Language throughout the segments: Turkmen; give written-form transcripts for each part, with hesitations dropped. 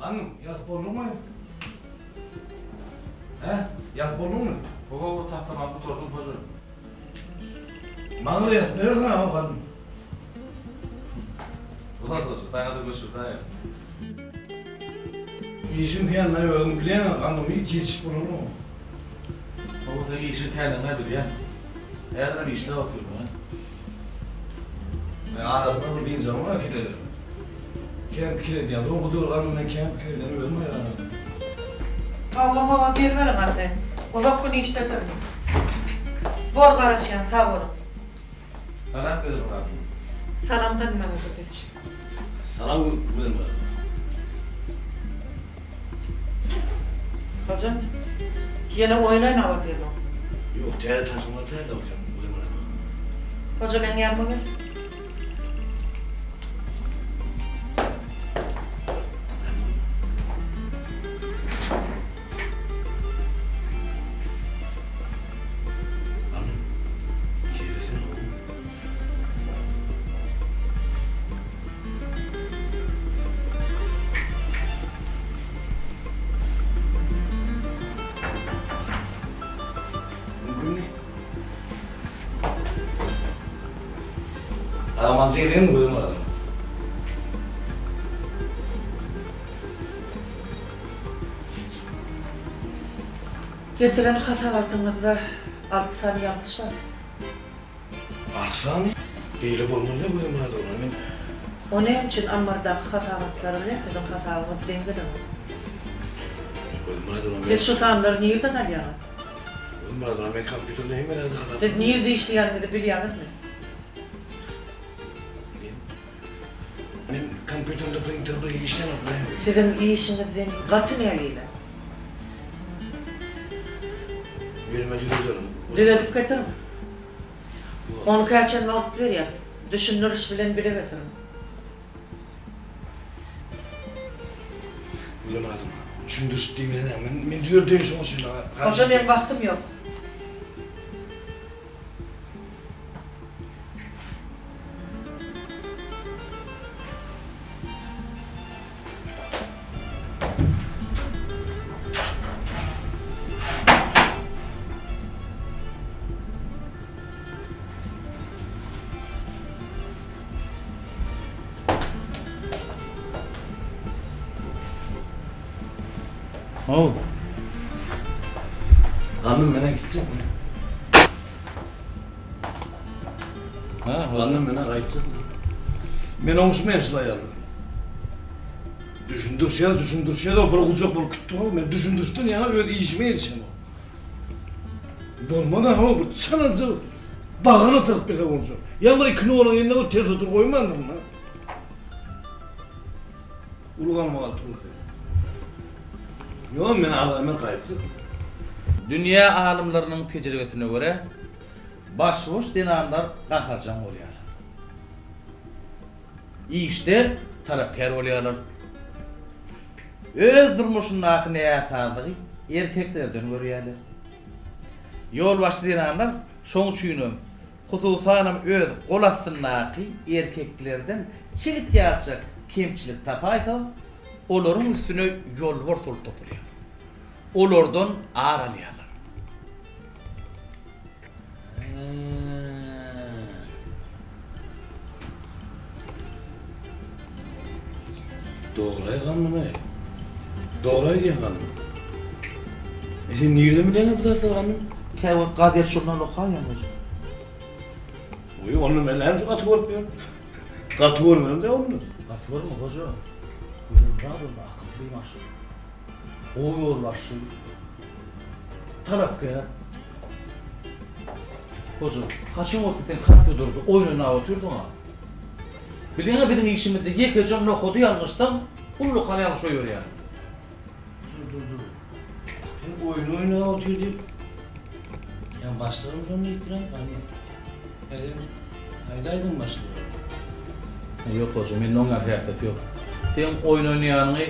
Hanym, ýazyp bolduňmy? Hä? Ýazyp bolduňmy? Hawa, taslamany gutardym, hoja. Maňa-da ýazyp berersiň-ä, how, hanym. Bolar, hoja, saňa-da göçürsäýerin. Işim kän-laý, özüň bilýäň-ä, hanym, hiç ýetişip bolanok. Hawa, seň işiň kändigini-ä bilýän. Häzirem işläp otyrsyň-a. Men arasynda bir dynç alman pikir ederin. Kän pikir edýän. Soňky döwür ganym men kän pikir edýän özüm haýran galýan. Hawa hawa geliberiň arkaýyn. Uzak gün işdedirin. Bor garaşýan sag boluň. Salam Gözelmyrat. Salam Ganymyrat Oteç. Salam Gözelmyrat. Hoja, ýene oýun oýnap otyrmyň? Ýok, täze taslama taýýarlap otyryn, Gözelmyrat. Hoja, meň ýanyma gel. Alym, ýeri sen gowy. Mümkinmi? Amanjy gelýänmi gözüm adam? Getiren hasabatyňyzda alty sany ýalňyş bar. Alty sany? Beýle bolmaly däl Gözel Myradowna, men. O näme üçin ammardaky hasabatlar bilen siziň hasabyňyz deň gelenok? Gözel Myradowna, men. Siz şu sanlary nirden alýaňyz? Gözel Myradowna, men kompýuterde hemme zady hasaplaýan. Siz nirde işleýäniňizi bilýäňizmi? Men. Men kompýuterde printer bir işlänok näme? Siziň işiňizden gaty nägile. Ýöreme düzederin. Düzedip getiriň. On käçen wagt berýän. Düşündiriş bilen bile getiriň. Bilemedim. Düşündiriş diýmeli näme? Men men düzeldeýin şoň üçin. Hoja meň wagtym ýok. How. Gandym menen gitjek. Ha, Gandym menen gaýtjak. Men oňuşmaýan şul aýal bilen. Düşündirişýär, düşündirişýär-de bir gujak bolup gitdi how. Men düşündirişden ýaňa öz işime ýetişemok. Bolmaz-a how, bir çalaja bagana takyp bilse boljak. Ýa bir iki noluň eline bir ters otur goýmandyryn-a. Uly galmagal turdy. Ýok, men agzamdan gaýtjak. Dünýä alymlarynyň tejribesine görä, başboş zenanlar gaharjaň bolýarlar. Işde talapkär bolýarlar. Öz durmuşyndaky näsazlygy erkeklerden görýärler. Ýolbaşçy zenanlar şoň üçinem, hususanam öz gol astyndaky erkeklerden çigit ýalyjak kemçilik tapaýsa, olaryň üstüne ýolbars bolup topulýarlar. Olardan ar alýarlar. Dogry aýdýaň-aý. Dogry aýdýaň ganym. E sen nirden bilýäň bu zatlary ganym? Käwagt gazet žurnal okaýan özüm. Oý, onda men näme üçin gaty görüp ýörün? Gaty görmenem däl onda. Gaty görme hoja. Gözüm zat onda akylly maşgala. Gowy ýolbaşçy. Talapkär. Hoja, haçan bolsa sen kompýuterde oýun oýnap otyrdyň-a. Bilýäň-ä biziň işimizde ýekeje nokady ýalňyşsaň, ullakan ýalňyş goýberýäň. Dur, dur, dur. Sen oýun oýnap otyr diýip, ýa başlygam şony diýipdir-ä, hany? Ýa sen aýdaýdyň başlyga. Ýok, hoja, mende oň ýaly häsiýet ýok. Seň oýun oýnaýanyňy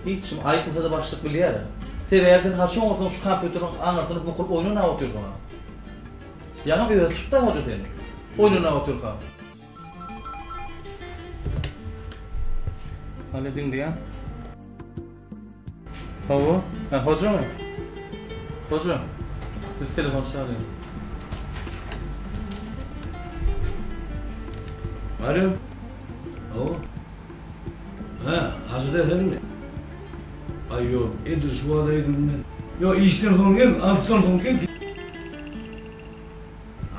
hiç kim aýtmasa-da başlyk bilýär-ä. Sebäbi sen haçan bolsaň şu kompýuteriň aňyrsyna bukulyp oýun oýnap otyrsyň-a. Ýaňam özi tutdy-a hoja seni, oýun oýnap otyrkaň. Hany diňleýän. Hawa, hä Hojamy? Hoja, siz telefon çalýar. Alo. Hawa. Hä, Hajy senmi? Aý ýok, edil şu wagt öýdüm men. Ýok, işden soň gel, altydan soň gel.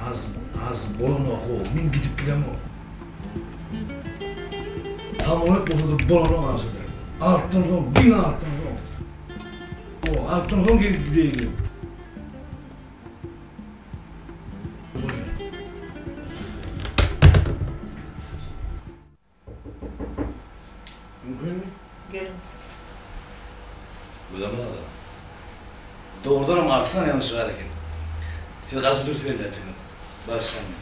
Az, az bolanok-ow, men gidip bilemok. Samolyot bolsa-da bolanok Hajy. Altydan soň, diňe altydan soň. Hawa, altydan soň gelip gideýin. Mümkinmi? Geliň. Gözel aga. Dogrudanam Arslan ýalňyşy bar eken. Siz gaty dürs belläpsiňiz. Bagyşlaň meni.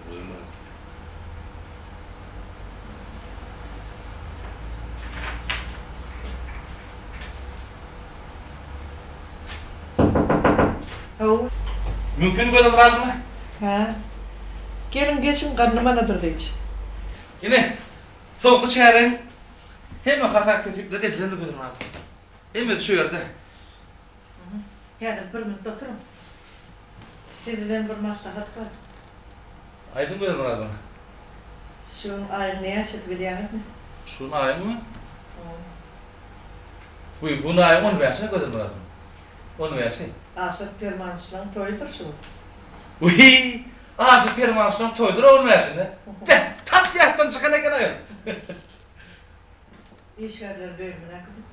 Gözel Haw. Mümkin gözüm razymy? Hä. Geliň geçiň garnym anadyr diýç. Ine, soňky çäreň hemme hasap-hesipler edilendir gözüm razy. Hemmesi şu ýerde. Häzir bir minut oturyň. Siz bilen bir maslahat bar. Aýdyň gözüm razymy? Şu gün aýyň näçesi bilýäňizmi? Şu gün aýyňmy? Bu gün aýyň on bäşi Gözel Myradow. On bäşi. Aşyr Permanyçlaň toýudyr şu gün. Wiý! Aşyr Permanyçlaň toýudyr on bäşinde. Beh, tas ýatdan çykan eken aýol. Işgärler bölümine äkidip.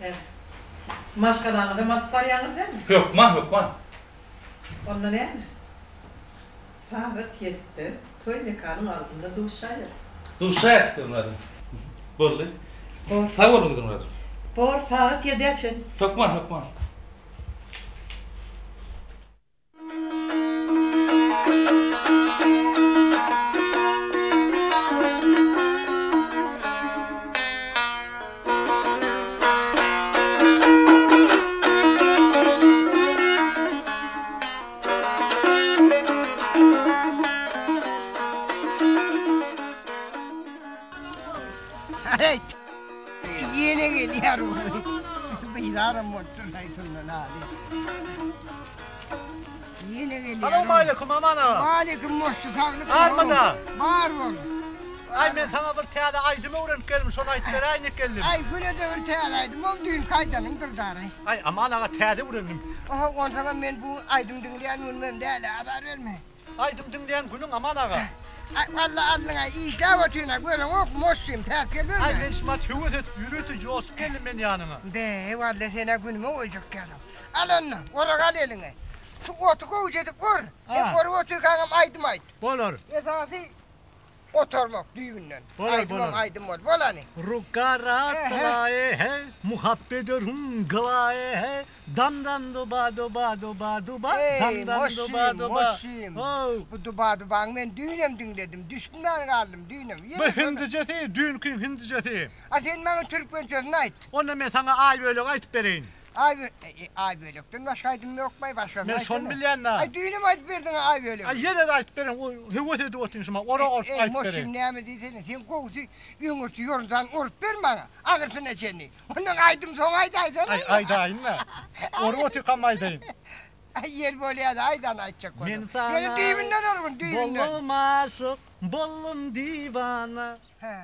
Hä. Maşgalaňyzam alyp barýaňyz dälmi? Hökman, hökman. Onda näme? Sagat ýetde toý mekanyň alnynda duşaýarys. Duşaýarys Gyzmyradym. Boldy. Bor. Sag boluň Gyzmyradym. Bor, sagat ýedä çen. Hökman, hökman. Heý, ýene gelýär bu. Bizaram bolupdyr haý şundan hali. Ýene gelýär. Salowmaleýkum Aman aga. Waleýkim moşşy saglyk. Barmyda? Bar bol. Aý men saňa bir täze aýdym öwrenip geldim şony aýdyp beräýin diýip geldim. Aý günede bir täze aýdym ol düýnki aýdanyňdyr dary. Aý Aman aga täze öwrendim. Oho onsoňam men bu aýdym diňleýän günümem däl azar berme. Aýdym diňleýän günüň Aman aga. Aý walla alnyňa işläp otyryn-a göreňok moşşym päsgel berme. Aý men şumat höwes edip ýörite joşup geldim men ýanyňa. Be walla sen-ä günüme goýjak ýalam. Al onda orak al eliňe. Şu oty gowja edip or. Hem orup otyrkaňam aýdym aýt. Bolar. Esasy otarmak düýbünden. Bolar Aýdymam bolar. aýdym bol. Bol hany. Ruka raat lae he, muhabbet rung lae he, dam dam duba duba duba duba, dam Eý, dam duba moşşym, duba. moşşym. How. Bu duba dubaňy men düýnem diňledim. Düşmän galdym düýnem. Bu Ýene şony. hindijesi, düýnkiň hindijesi. A sen maňa türkmençesini aýt. Onda men saňa Aýbölegi aýtyp bereýin. Aý Aý bölekden başga aýdym ýokmaý başgasyny Men şony aýtsana. bilýän-dä. Aý düýnem aýdyp berdiň-ä aý bölegi. Aý ýene-de aýdyp bereýin, o höwes edip otyryn şuma, ora orup Eý aýdyp moşşym bereýin. näme diýsene, sen gowusy öňürti ýorunjany orup ber maňa, aňyrsyna çenli. Ondan aýdym soň aýdaýsana. Aý aýdaýyn-da. Orup otyrkam aýdaýyn. Aý ýel bolýa-da aýdany aýtjak bolsaň. Men saňa Ýöne düýbünden orgun, düýbünden. Boldum aşyk, boldum diwana. Hä.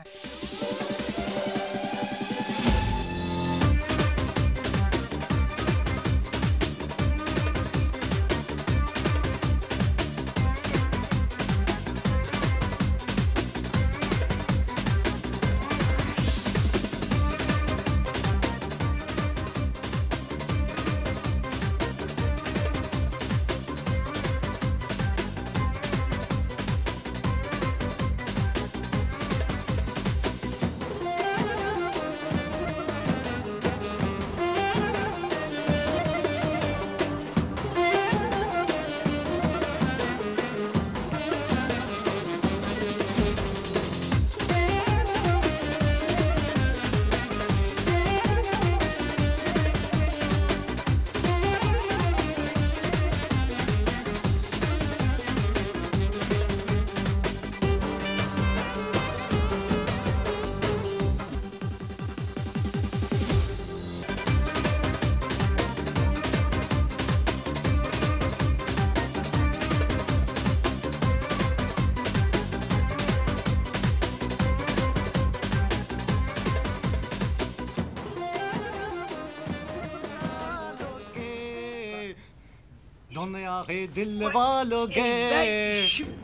Dunya ke dil waloge,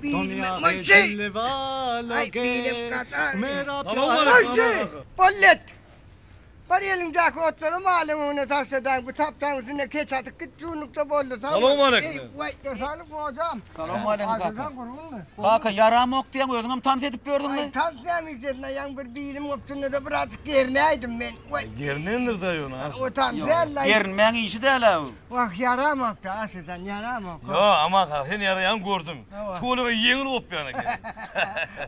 dunya ke dil waloge, mera pyar. Bollet! Bar eliňdäki otlary malyň öňüne taşladaň, bu tapdaň üstünde keç atyp git, şunlukda boldy. Sag bol. Salowmaleýkim. Eý, waý, saglyk hojam. Salowmaleýkim kaka. Aşyrsaň gurgunmy? Kaka ýaramok diýýäň, özüňem tans edip ýördüňmi? Aý, tans näme işledin, aýaň bir bilim gopsunda-da birazjyk gerinäýdim men. Waý. Gerinendir-dä ýöne, aşyr. O tans däl-laý. Gerinmäň işi däl-ä bu. Wah, ýaramok-da, Aşyrjan, ýaramok. Ýo, Aman kaka, sen ýaraýaňy gördüm. Tüweleme ýeňil gopýan ekeniň.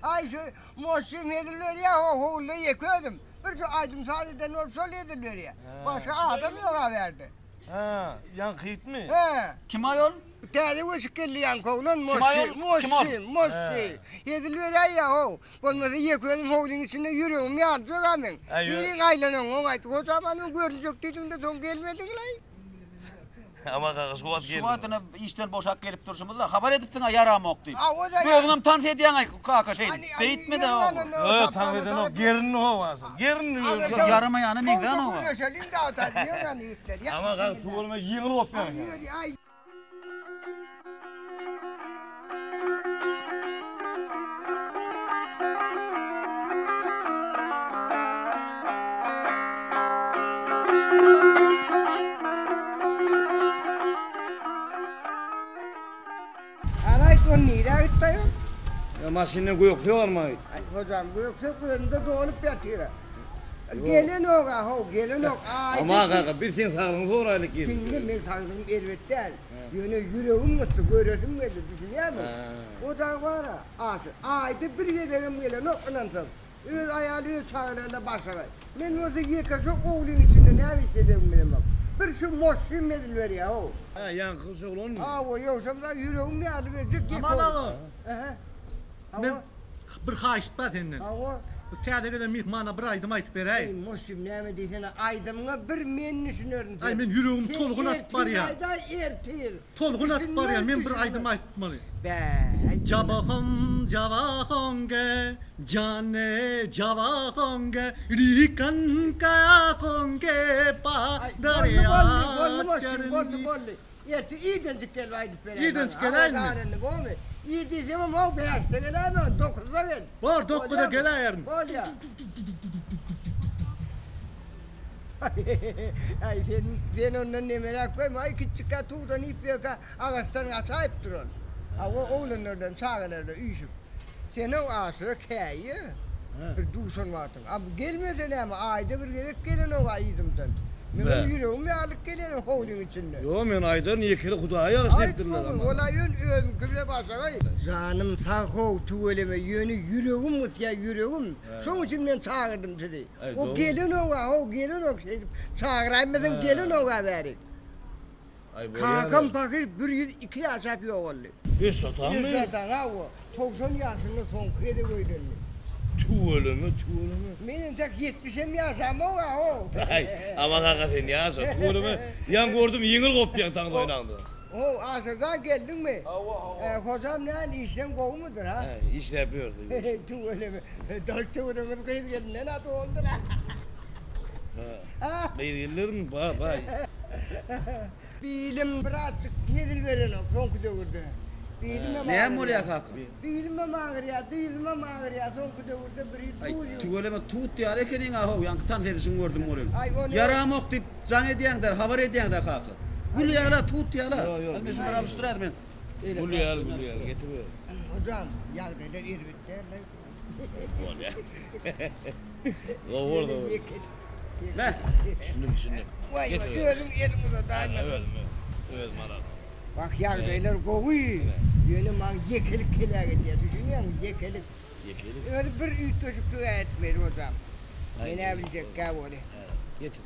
Aý, şu moşşym hezil berýär, ho-howulda ýeke özüm. Bir şu aýdym-saz eden bolup şol hezil berýär. Başga adam ýok-a bärde. Hä, ýaňky ýitmi? Hä. Kim aýol? Täze göçüp geldi ýaňky oglan, Kim aýol? Moşşy, Kim ol? Moşşy, Moşşy. Hezil beräýýär-how. Bolmasa ýeke özüm howlyň içinde ýüregim ýaryjak-a meň. Biriň aýlanaňok aýt, Hoja many görünjek diýdiň-de soň gelmediň-laý. Aman kaka şu wagt Şu geldim. wagtyna işden boşap gelip durşumyzda habar edipsiň-a ýaramok diýip. Hawa-da. Özüňem tans edýäň-aý kaka şeýdip. Beýtme-de oglum. Ýok, tans edenok, gerinli howasy. Gerinli ýöne. Ýok, ýaramaýana meňzänok-a. Gürleşeliň-dä ota, ýören ýigitler. Aman kaka tüweleme ýeňil gopýaň. Aý. Araýt ol nirä gitdi aýol? Ýa maşyndan gökse almaý. Aý hojam gökse gözünde dolup ýatyr-a. Gelenok-a how, gelenok. Aýdyň. Aman kaka, biz seň saglygyňy soraýlyk geldik. Diňle, meň saglygym erbet däl. Ýöne ýüregim gysdy, göresim geldi, düşünýärmiň? O dagy bar-a, Aşyr, aýda bir gezegem gelenok, ynansaň. Öz aýaly, öz çagalary-da başagaý. Men bolsa ýeke şo ogluň içinde näme işlejegimi bilemok. Bir şu moşşym hezil berýär-ow. Hä, ýaňky gyş oglanmy? Hawa, ýogsam-da ýüregim ýaly berjek ýeke Aman oglan. aga! Ähä. Hawa. Men bir haýyşt bar senden. Hawa. Bu täze gelen myhmana bir aýdym aýtyp beräý. Eý, Moşşym, näme diýsene, aýdymyňa bir men düşünerin sen. Aý, men ýüregim tolgun atyp barýar. Sen ertir aýdaý, ertir. Tolgun atyp barýar, men bir aýdym aýtmaly. Bä. Jabahom, jabahonge, jane jabahonge, rikan kaýahonge, pa Boldy, boldy, boldy, Moşşym, boldy, boldy. Ertir irdenjik gelip aýdyp beräý. Irdenjik geläýinmi? Galanny bormy? Ir diýsemem how bäşde geläýmegin, dokuzda gel. Bor, dokuzda geläýerin. Bolýa. Aý sen, sen ondan nemeräk goýma, aý kiçjikkä tugdan iýip ýörkä agaçdan gaçaýyp duran. Hawa, oglanlar bilen, çagalar bilen üýşüp. Senem aşyra käýýä. Bir duşan wagtyň. A bu gelmese näme, aýda bir gezek gelenok-a yzymdan. Meňem ýüregim ýarylyp gelýär howlyň içinde. Ýok, men aýdaryn, ýekeli Hudaýa ýagyş diýipdirler. Aýt, ol-a ýön özüňki bile başagaý. Janym sag-how, tüweleme, ýöne ýüregim gysýar, ýüregim. Şoň üçin men çagyrdym sizi. O gelenok-a, how, gelenok şeýdip çagyraýmasaň gelenok-a bärik. Kakam pahyr 102 ýaşap ýogaldy. Eşatanmy? Eşatan, hawa. 90 ýaşynda soňky gezek öýlendi. Tüweleme, tüweleme. Men entek ýetmişem ýaşamok-a, how. Aý, Aman kaka sen ýaşa, tüweleme. Ýaňy gördüm ýeňil gopýaň taňda oýnaňda. How, Aşyrjan geldiňmi? Hawa, hawa. Hojam nähili, işleň gowumydyr, ha? Hä, işläp ýördi. Tüweleme. Daş-töweregimiz gyz-gelinden-ä doldur-a. Hä, gyz-gelinlermi? Bar, bar. Bilim birazjyk hezil berenok soňky döwürde. Bilimem Näme bolýar kaka? Bilimem agyrýar, dyzymam agyrýar soňky döwürde bir Aý, duz ýok. tüweleme tut ýaly ekeniň-a how, ýaňky tans edişiňi gördüm welin. Aý, ony. Ýaramok diýip jaň edýäň-dä, habar edýäň-dä kaka. Gül ýaly-a, tut ýaly-a. Ýok, ýok. Hany men şulary alyşdyraýyn men. Gül ýaly, gül ýaly, getiriber. Hojam, ýagdaýlar erbet däl-le. Bolýar. Gowy boldy. Me. Düşündim, düşündim. Waý, waý, özüň eliň uzadaýma. Özüm, özüm alaryn. Wah, ýagdaýlar gowy. Ýöne maňa ýekelik heläk edýär, düşünýäňmi, ýekelik. Ýekelik? Özi bir üýtgeşiklik-ä etmeli hojam. Men-ä biljekkä ony. Getir.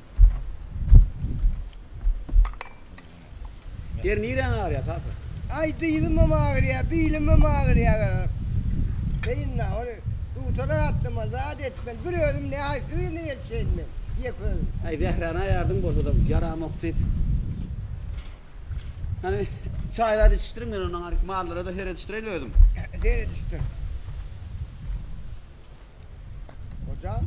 Ýeri niräň agyrýar kaka? Aý dyzymam agyrýar, bilimem agyrýar. Beýin-dä, ony dutara gatlamaly, zat etmeli. Bir özüm nähaýsy birine ýetişeýin men, ýeke özüm. Aý zähräni aýardyň bolsa-da ýaramok diýip. Hany çaý zat içişdiriň men ondan aryk mallara-da seredişdireýin özüm. Seredişdir. Hojam,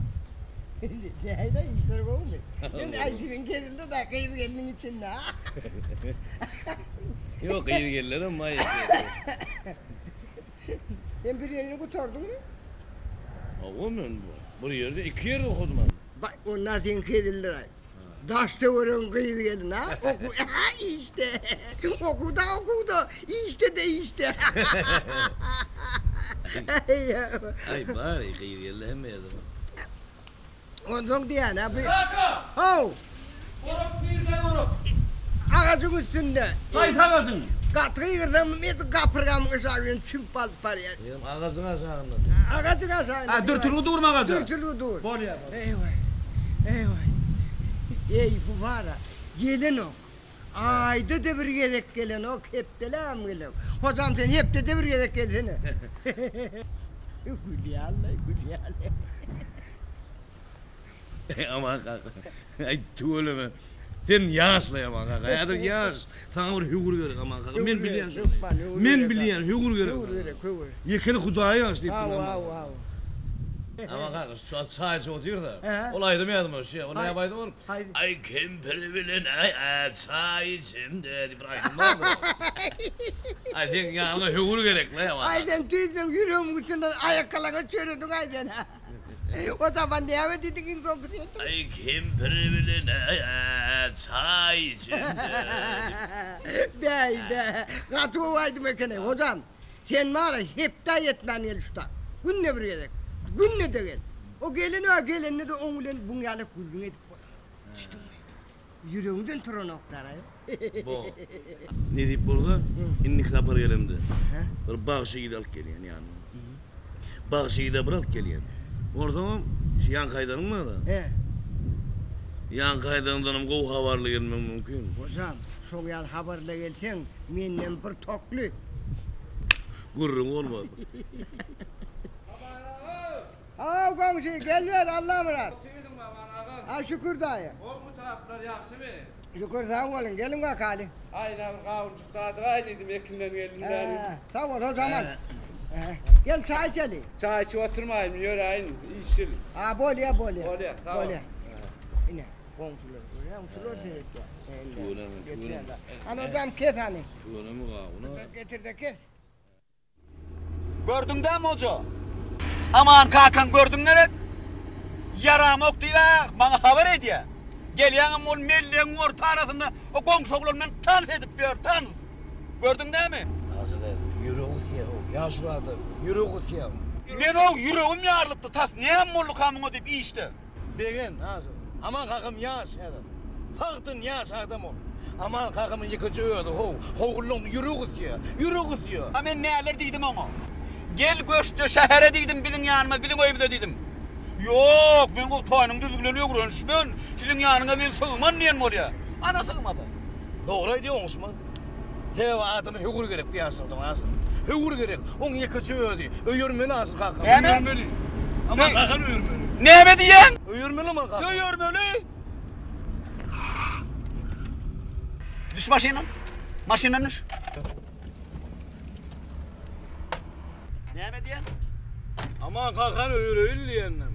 indi nähili işler gowumy? Men aý siziň gelinde-de gyz gelniň içinde. Ýok, gyz gelinlerem bar ýeke. Sen bir ýerini gutardyňmy? Hawa, men bir ýerde, iki ýerde okadym. Baý, onda seňki hezildir-aý. Daş-töweregiň gyz gelin, a? Okuw, hä, işde. Okuwda, okuwda, işde-de işde. Aý, bar, gyz gelin hemme ýerde bar. Onsoň diýýän-ä bu. Kaka! How! Orak nirde orak? Agajyň üstünde. Haýsy agajyň? Gaty gygyrsam edil gapyrgamyň yşagy bilen çümüp alyp barýar. Eýsem agajyň aşagynda. Agajyň aşagynda. Hä, dürtülgi durmy agaja? Dürtülgi dur. Bolýar, bolýar. Eý-waý, eý-waý. Eý, bu bar-a, gelenok. Aýda-da bir gezek gelenok, hepdeläm gelenok. Hojam sen hepdede bir gezek gelsene. Gülýär-le, gülýär-le. Aman kaka. Aý tüweleme. Sen ýaşlaý Aman kaka. Häzir ýaş. Saňa bir höwür gerek Aman kaka. Men bilýän şony. Men bilýän höwür gerek. Höwür gerek, höwür. Ýekeli Hudaýa ýaş diýip dur. Hawa, hawa, hawa. Aman kaka şu çaý içip otyrda. Ol aýdym ýadyma düşýär. Ol näme aýdym ol? Aý kempir bilen aý çaý içemde diýip bir aýdym bardyr. Aý seň ýanyňa höwür gerek-le Aman kaka. Aý sen tüýs meň ýüregimiň üstünden aýakgalaňa çörediň aý sen. O zaman näme diýdiň iň soňky setir? Aý kempir bilen çaý içemde. Bäý bä, gaty gowy aýdym eken-eý, hojam. Sen bar-a hepdä ýetmän gel şu tak. Günde bir gezek. Günde-de gel. O gelen-ä gelende-de oň bilen buň ýaly gürrüň edip bolanok. Düşdüňmi? Ýüregiňden turanok-daraý. Bo. Nesip bolsa, indiki sapar gelemde, bir bagşy ýigidi alyp gelýän ýanyma. Bagşy ýigidi bir alyp gelýän. Onsoňam şu ýaňky aýdanyň bar-a. He. Ýaňky aýdanyňdanam gowy habarly gelmegiň mümkin. Hojam, şoň ýaly habarly gelseň, menden bir tokly. Gürrüň bolmaz. Haw, goňşy, gel ber, Allamyrat. Otyrdyňmy, Aman agam? Ha, şükür daýy. Gowmy taplar, ýagşymy? Şükür, sag boluň, geliň bakaly. Aý, ine bir gawunjyk dadyraýyn diýdim, ekinden geldim bäri. Hä, sag bol, Hojaman. Gel, çaý içeli. Çaý içip oturmaýyn, ýöräýin, işil. Ha, bolýa, bolýa. Bolýa, sag bol. Bolýa. Ine, goňşular, görýäňmi, şular seretýär. Tüweleme, tüweleme. Hany, Hojam, kes hany. Tüweleme gawun-a. Getir-de kes. Gördüň dämi hoja? Aman kakaň gördüň gerek? Ýaramok diýib-ä maňa habar edýä. Gelýäňem ol mellegiň orta arasynda o goňşy oglan bilen tans edip ýör, tans. Gördüň dämi? Asyl ýüregi gysýa-ow, ýaşuly adam, ýüregi gysýa. Men-ow ýüregim ýarylypdy tas näme bolduka muňa diýip işde. Begen, Asyl. Aman kakam ýaş häzir. Sagdyn ýaş adam ol. Aman kakamyň ýekeje özi how. Howullaň ýüregi gysýa. Ýüregi gysýa. A men näler diýdim oňa. Gel göçde şähere diýdim biziň ýanymyza biziň öýümize diýdim. Ýok men o toýnyň düzügi bilen öwrenişmen. Siziň ýanyňa men sygman diýen bolýa. Ana sygmasa. Dogry aýdýa oňuşmaz. Sebäbi adama höwür gerek bu ýaşlarda Asyl. Höwür gerek. Oň ýekeje özi. Öýermeli Asyl kakam. Näme? Öýermeli. Aman kakam öýermeli. Näme diýýäň? Öýermeli aman kakam. Öýermeli. Düş maşyndan. Maşyndan düş. Näme diýýäň? Aman kakam öýereýin diýendim.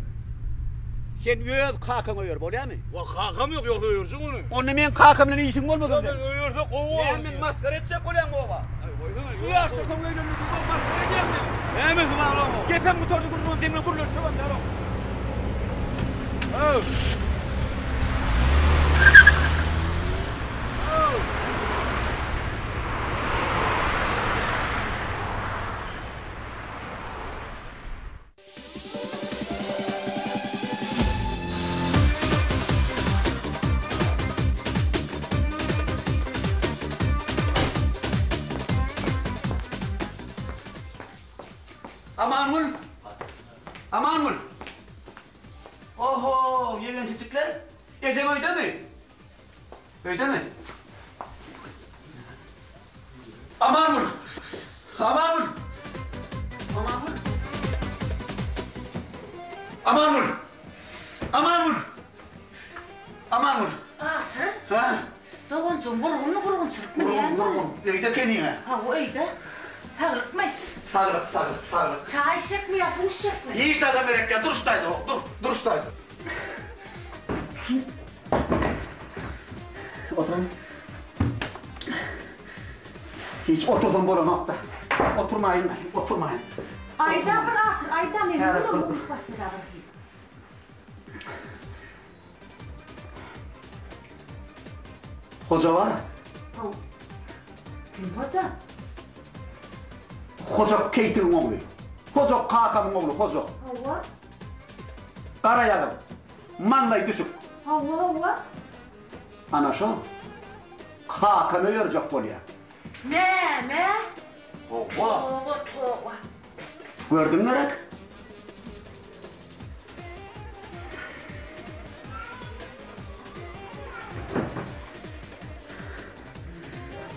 Sen öz kakaňy öýer, bolýamy? Wa kakam ýok, ýogsa öýerjek ony. Onda meň kakam bilen işiň bolmasyn seň. Öýerse gowy bolar. Näme meni masgara etjek bolýaň oba? Aý goýsana. Şu ýaşda soň öýlenme diýip masgara edýäň meni. Nämesi bar oň? Gepem gutardy gürrüňim seň bilen gürleşjegem däl oň. Öw. Öw. Amangül! Amangül! Oho, ýegençijikler! Ejeň öýdemi? Öýdemi? Amangül! Amangül! Amangül! Amangül! Amangül! Amangül! Aşyr? Hä? Doganjygym gurgunmy, gurgunçylykmy, näme? Gurgun, gurgun. Öýde ekeniň-ä. Hawa, öýde. Saglykmy? Saglyk, saglyk, saglyk. Çaý içjekmi ýa suw içjekmi? Hiç zadam gerek däl. Duruş daýza, dur, duruş daýza. Oturan. Hiç otursam bolanok-da. Oturmaýyn, oturmaýyn. Aýda bir Aşyr, aýda meniň ýüregim urup başlady bir hili. Hoja bar. Haw. Kim hoja? Hoja Keýtigiň ogly. Hoja kakamyň ogly, Hoja. Hawa. Gara ýazyr. Maňlaý düşük. Hawa, hawa. Ana şo. Kakamy öýerjek bolýar. Näme? Hawa. Toba, toba. Gördüň gerek?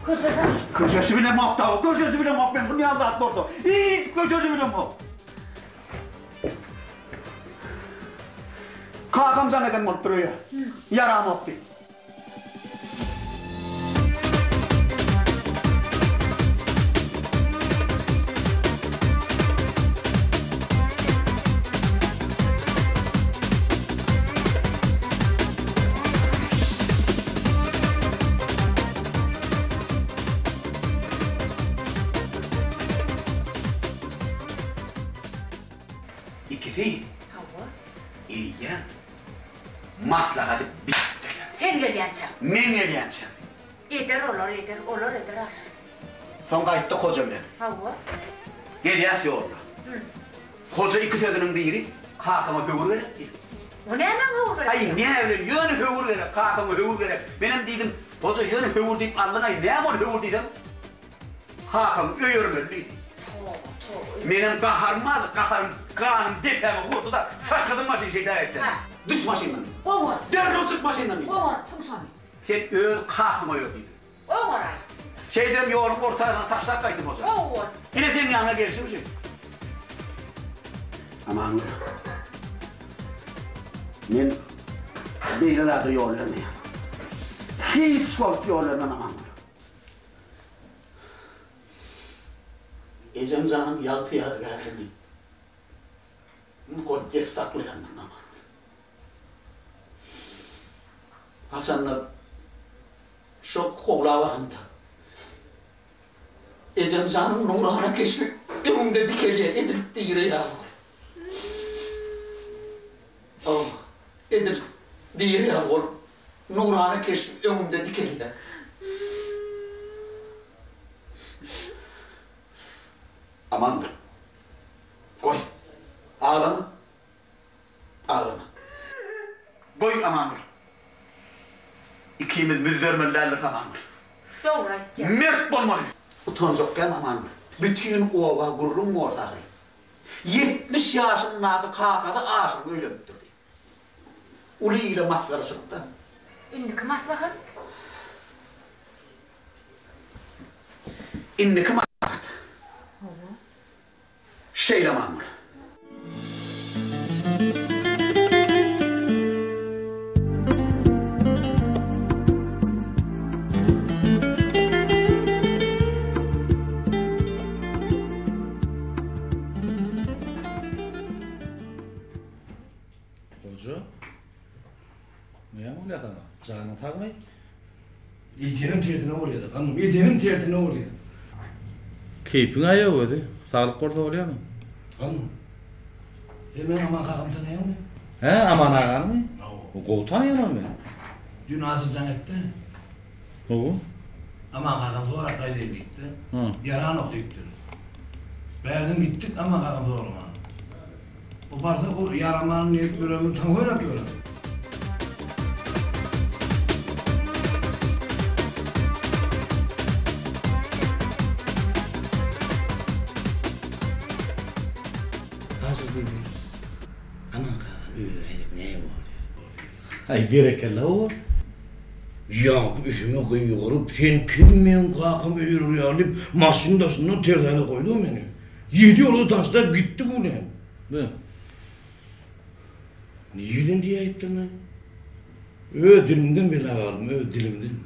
Köşeşen. Köşeşi bilemok dagy, köşeşi bilemok men şuny ýaly zat bolsa. Hiç köşeşi bilemok. Kakam jaň eden bolupdyr öýe. Ýaramok diýip. Ikisi. Hawa. Eýýäm maslahaty bitipdirler. Sen gelýänçäň. Men gelýänçäm. Eder olar, eder, olar eder Aşyr. Soň gaýtdyk hoja bilen. Hawa. Gelýäs ýolda. Hoja iki sözüniň biri, Kakaňa höwür gerek diýdi. O nämäň höwür gerek? Aý, näbilen, ýöne höwür gerek, kakaňa höwür gerek. Menem diýdim, Hoja, ýöne höwür diýip aldyň-aý, näme ol höwür diýsem, Kakamy öýermeli diýdi. Toba, toba. Menem gaharym bardy, gaharym ganym depäme urdy-da, sakladym maşyny şeýdäk etdim. Düş maşyndan diýdim. Goňur. Derrew çyk maşyndan diýdim. Goňarypsyň şony. Sen öz kakaňa öýer diýdim. Goňaraý. Şeýdibem ýoluň orta ýerine taşlap gaýtdym hoja. Gowy bol. Ine seň ýanyňa gelşim şu. Amangül. Men beýle zada ýol bermeýän. Hiç wagt ýol bermen Amangül. Ejem janyň ýagty ýadygärligini mukaddes saklaýandyryn Amangül. Haçanda şo howla baramda, ejem janyň nurana keşbi öňümde dikelýär, edil diri ýaly bolup. Hawa, edil diri ýaly bolup, nurana keşbi öňümde dikelýär. Amandyr. Goý, aglama. Aglama. Goý, Amangül. Ikimiz müzzermeli däldiris, Amangül. Dogry aýtýaň. Mert bolmaly. Utanjak däl, Amangül. Bütin oba gürrüň bolsa ahyry. 70 ýaşyndaky kakasy Aşyryň öýlenipdir diýip. Uly ile masgara çykdy. Indiki maslahat? Indiki maslahat. Hawa. Şeýle mamur. Goja. Näme bolýar saňa? Janyň sagmy? Edenim tersine bolýar-da, ganym, edenim tersine bolýar. Keýpiň-ä ýok özi. Saglyk bolsa bolýarmy? Ganym, sen meniň Aman kakamy tanaýaňmy? Hä, Aman aganymy? Hawa. Gowy tanaýan ony men. Düýn Aşyr jaň etdi. Hawa. Aman kakam sorap gaýdaýyn diýipdi. Hä. Ýaranok diýipdir. Bärden gitdik Aman kakam soraman. O barsa o ýaramanyny diýip ýörenini taň oýnap ýören. Aşyr diýdi. Aman kaka öýe gaýdyp näme bor diýdi. Aý berekella oba. Ýaňky üstüme gygyryp, sen kim meň kakamy öýerýär diýip, maşynyň daşyndan terzäne goýdy meni. Ýedi ýola taşlap gitdi bu ne? Be. Nireden diýäýipdirler? Öz dilimden bela galdym, öz dilimden.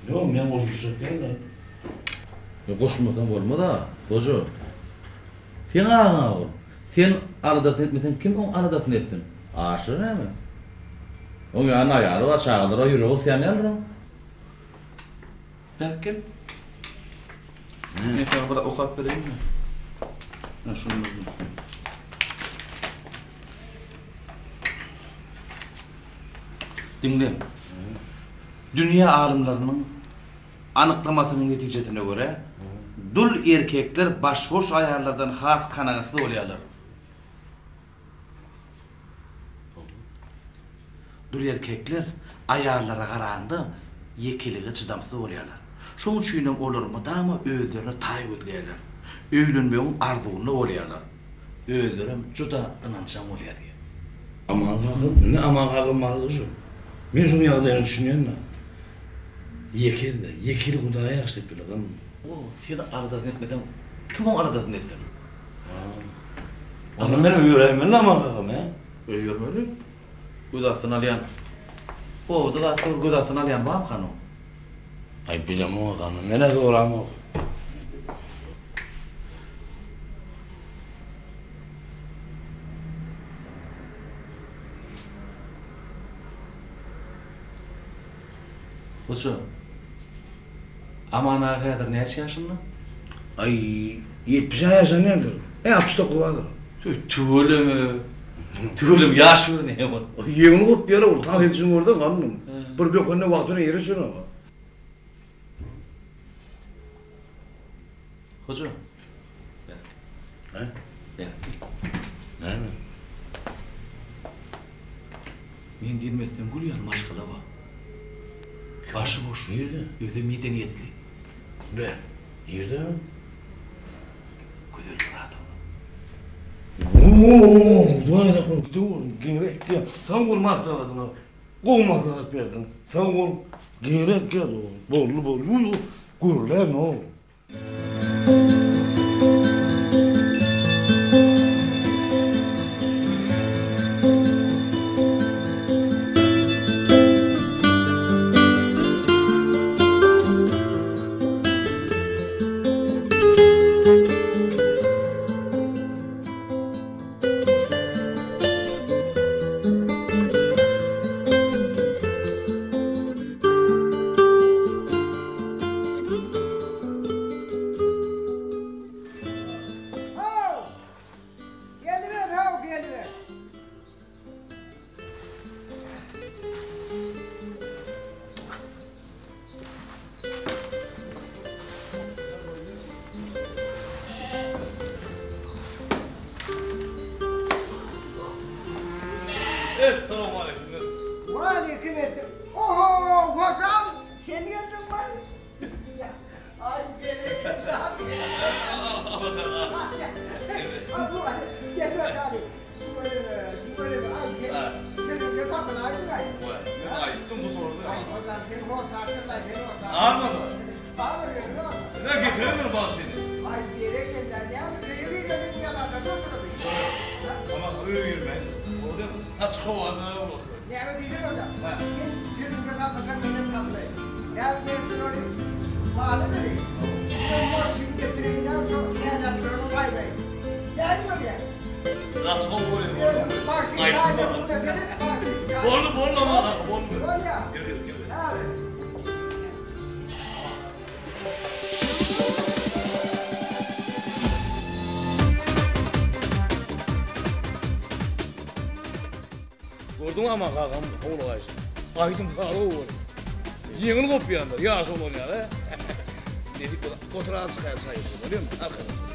Ýok, men goşulyşjak däl. E, goşulmasaň bolmaz-a, goja. Seň agaň-a ol. Sen aladasyny etmeseň, kim oň aladasyny etsin? Aşyr näme? Oň ýanynda aýaly bar, çagalary bar, ýüregi gysýan däldir oň. Bärik gel. Men saňa bir okap bereýinmi? Ine şuny. Diňle. Dünýä alymlarynyň anyklamasynyň netijesine görä, dul erkekler başboş aýallardan has kanagatsyz bolýarlar. Dul erkekler aýallara garanda ýekelige çydamsyz bolýarlar. Şonuň üçinem olar mydama özlerine taý gözleýärler. Öýlenmegiň arzuwynda bolýarlar. Özlerem juda ynanjaň bolýar diýýär. Aman kakam, indi Aman kakam bardy şu. Men şuň ýagdaýyna düşünýän-dä. Ýeke-de, ýekeli Hudaý ýagşy diýip bilerin. O, sen aladasyny etmeseň, kim oň aladasyny etsin? Onda men öýeräýmeli Aman kakam, hä? Öýermeli. Göz astyna alýan. Obada zatda bir göz astyna alýan barmykan oň? Aý, bilemok agam, men-ä soramok. Goja, Aman aga häzir näçe ýaşynda? Aý, ýetmiş-ä ýaşan däldir. Ä, 69 bardyr. Tüý, tüweleme. Tüweleme, ýaş görünýär ol. Ýeňil gopýar ol, tans edişini görseň galyň. Bir bökende wagty bilen ýere düşenok. Hoja. Berk. Hä? Berk. Näme? Men diýmesem gül ýaly maşgala bar. Başy boş. Nirde? Özem medeniýetli. Be, nirde? Gözel Myradowa. Oo, Hudaý saklasyn, gidew, gerek däl. Sag bol maslahatyňa. Gowy maslahat berdiň. Sag bol. Gerek däl. Boldy, boldy. Gürleme. How! Geliber, how, geliber. Essalawmaleýkim. Waleýkim esse. Oho, hojam, sen geldiňmi? Aý, berekella. Gel bakalım. Gaty gowy bolýar boldy. Boldy boldy aman aga boldy. Bolýar. Gel gel gel. Gördüňmi aman kakam howlugaýşyny. Aýdym sazy gowy bolýar. Ýeňil gopýandyr ýaş oglan ýaly. Nesip bolsa otur azajyk häzir çaý içeris bolýarmy arkaýyn.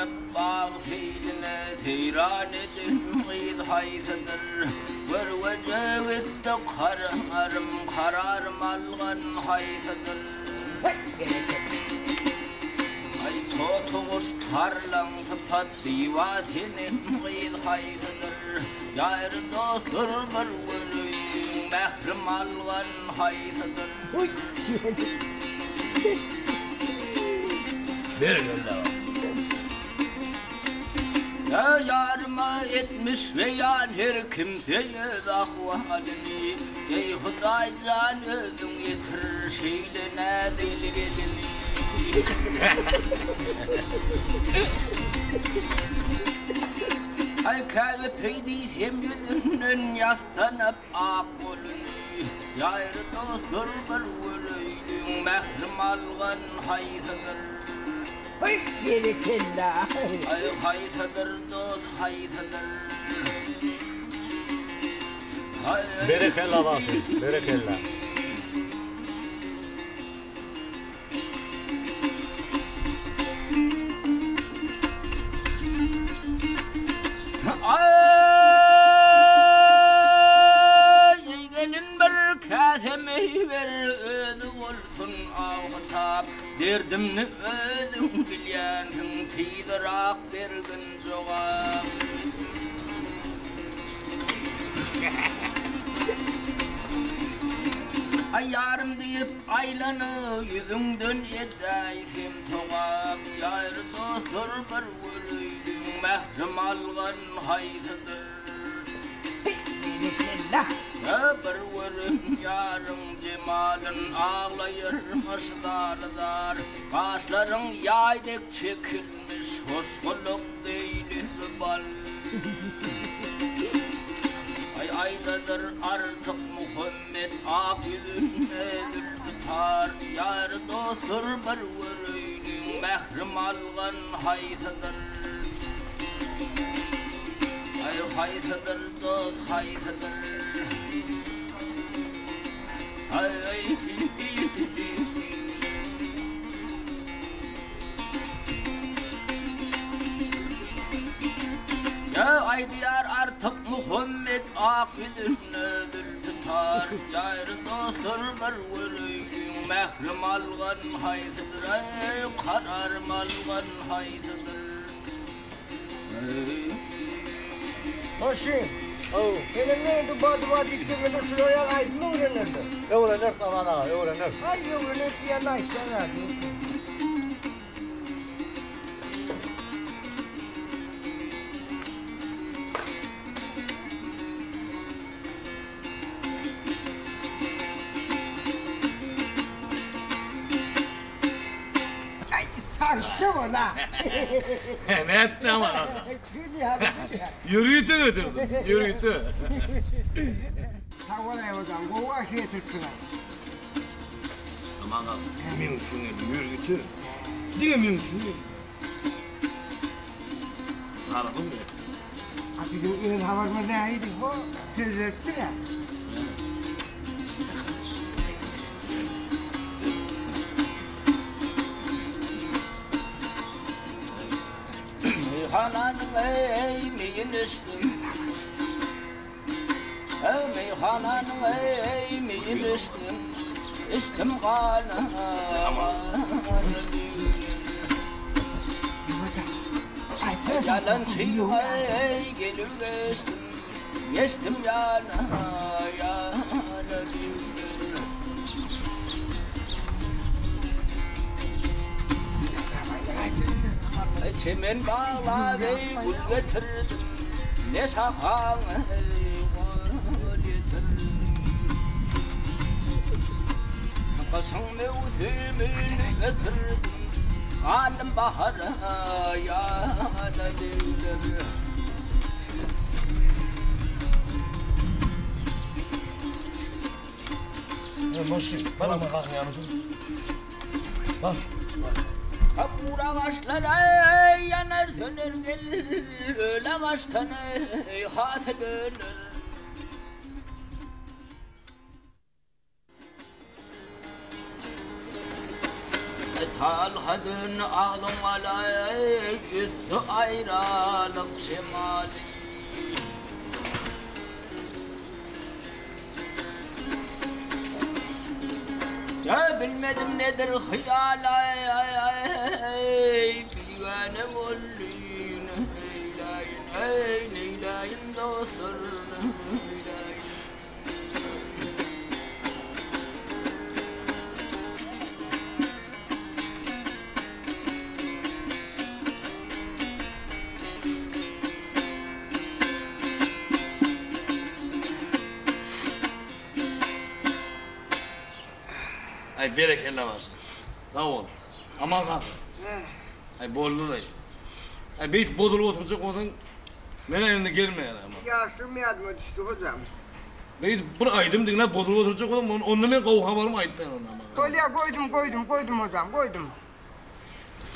Aýlanyp bag seýline Seýran eden gyz haýsydyr? Görgeje gitdi kararym, Kararym algan haýsydyr? Aý, totyguş tarlaň sypat, Zyba senem gyz haýsydyr? Ýary dostlar bir göreýin, Mährim algan haýsydyr? Berekella. Ýa ýaryma etmiş beýan her kimse öz ahwalyny, Eý Hudaý jan özüň ýetir şeýle näzli gelini. Aý käbe peý diýsem ýüzünden ýassanyp ak goluny, Ýaýry dostlar bir göreýliň mährim algan haýsydyr. Heý, berekella! Aý, haýsydyr dost, haýsydyr? Berekella bagşy, berekella. Aý, gelin bir käse meý ber, özi bolsun aw-hytap. Derdimni özüň bilýänsiň, tizrak bergin jogap. Aý ýarym diýip aýlanyp, ýüzüňden edäýsem togap. Ýar dostlar bir göreýliň, mährim algan haýsydyr? Berekella! Bir gören ýaryň jemalyn aglaýarmyş zar-zar. Gaşlaryň ýaý dek çekilmiş, hoş gulak deý bal. Aý aýdadyr Artyk Muhammet ak ýüzünde zülpi tar. Ýar dostlar bir göreýliň, mährim algan haýsydyr? Aý haýsydyr dost haýsydyr? Aý. Ýa aýdýar Artyk Muhammet ak ýüzünde zülpi tar. Ýary dostlar bir göreýliň mährim algan haýsydyr eý kararym algan haýsydyr. Goşy. Haw. Senem meni duba duba diýip ýörmede şular ýaly aýdym öwrenerdiň. Öwreneris Aman aga, öwreneris. Aý öwreneris diýende aýtýan zady ýok. Aý sagça bol-a. Nätdi Aman aga? Ýörite getirdim, ýörite. Sag bol Aýodan, gowy aşy getiripsiň-ä. Aman aga, meň üçin geldi, ýörite. Diňe meň üçin geldi. Haladym men. A biziň öz habarymyz nähili? Ho, söz beripdiň-ä. Meýhananyň eý meýin içdim. Meýhananyň eý meýin içdim. Içdim gana. Ýalançy eý gelip geçdim. Geçdim ýana ýana diýdim. Çemen baglap eý gül getirdim. Ne şahaň eý gol ýetirdim. Gyşyň möwsümini getirdim. Galdym bahara ýana diýdim. Moşi, bar ama kalk ýany dur. Bar. Gapur agaçlar ýanar söner gel, öl agaçdan hasa döner. Talha döndi agzyň alaý, Ösdi aýralyk şemaly. Ýa bilmedim nedir hyýal-aý, Bigäne boldy, neýläýin, eý, neýläýin dostlar, neýläýin. Aý berekella bagşy. Sag bol. Aman sag. Aý boldy-laý. Aý beýdip bozulyp oturjak bolsaň, men-ä indi gelmeýän aman. Ýaşlygym ýadyma düşdi hojam. Beýdip bir aýdym diňläp bozulyp oturjak bolsaň, onda men gowy habarymy aýtmaýan onda aman. Bolýa goýdum goýdum goýdum hojam goýdum.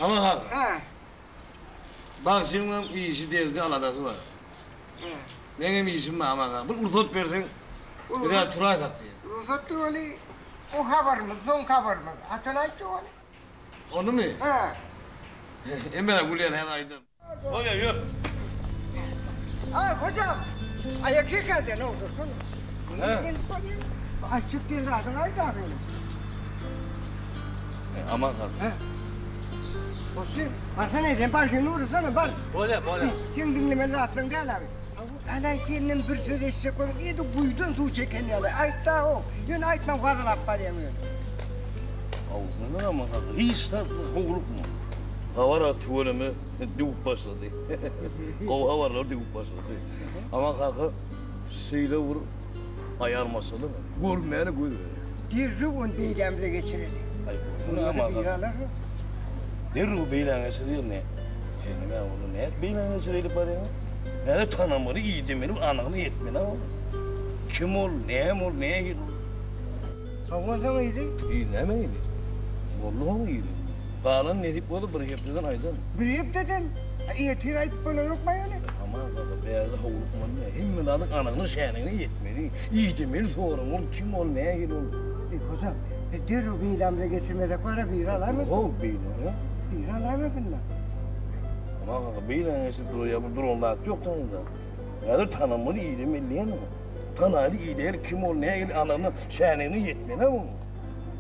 Aman aga. Hä. Bagşyňam işi derdi aladasy bar. Hä. Meňem işim bar Aman aga. Bir rugsat berseň biz-ä turaýsak diýýän. Rugsatdyr weli o habarymyz soňky habarymyz. Haçan aýtjak ony? Onymy? Hä. Emel gülýän häzir aýdar. Bolýa ýör. Aý hojam. Aýak çeker sen ow dursun. Hä. Aýtjak diýen zadyňy aýt ahyry. Aman sag. Hä. Goşy, barsana sen bagşyny ursana bar. Bolýa bolýa. Seň diňlemeli zatlaryň däl abi. Halaý senden bir söz eşitjek bolsaň edil guýudan suw çeken ýaly. Aýtda how. Ýöne aýtmaň wazalap barýaň ýöne. Awzyndan aman sakla. Hiç zat howlukma. Habar-a tüweleme düwüp başlady. Gowy habarlar düwüp başlady. Aman kaka şeýle bir aýal maşgala görmäne göz berýär. Derrew ony beýlämize geçireli. Aý, bu näme kaka? Derrew beýläňe geçirýär ne? Sen näme ony nädip beýläňe geçireýlik barýaň? Näde tanamaly, idemeli, anygyny etmeli ony. Kim ol, näme ol, nähili ol? Onsoň yzy? Yzy näme yzy? Boldy oň yzy. Galany nesip bolsa bir hepdeden aýdaryn. Bir hepdeden? Ertir aýdyp bolanokmy ony? Aman kaka, bärde howlukmaly däl. Hemme zadyň anygyny, şänigini ýetmeli. Idemeli soramaly, kim ol, nähili ol? Eý, hojam, biz derrew beýlämize geçirmesek bar-a, biri alaýmasyn? How, beýle, hä? Biri alaýmasyn-da. Aman kaka, beýläňe geçirip durar ýa bir duran zat ýok taňňyda. Häzir tanamaly, idemeli diýen ol. Tanaly, ideli, kim ol, nähili, anygyna, şänigine ýetmeli-ä onuň.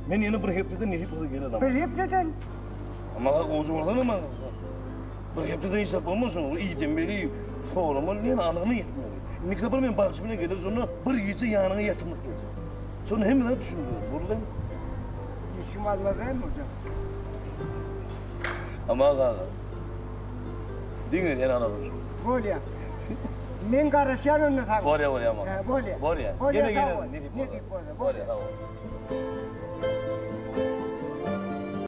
Men ýene bir hepdeden nesip bolsa geler. Bir hepdeden? Aman kaka, gowja bolsana, aman kaka. Bir hepdeden hiç zat bolmaz şoň. Idemeli, soramaly diýen anygyna ýetmeli. Indiki sapar men bagşy bilen geler şonda bir gije ýanyňa ýatymlyk geljek. Şonda hemme zat düşündirer. Boldy. Işim almaz dälmi hojam? Aman kaka. Diňe sen aladyň. Bolýa. Men garaşýan onda saňa. Bolýa bolýa aman. Bolýa. Bolýa. Bolýa Ýene sag bol. gelerin nesip Nesip bolsa. bolsa. Bolýa sag bol.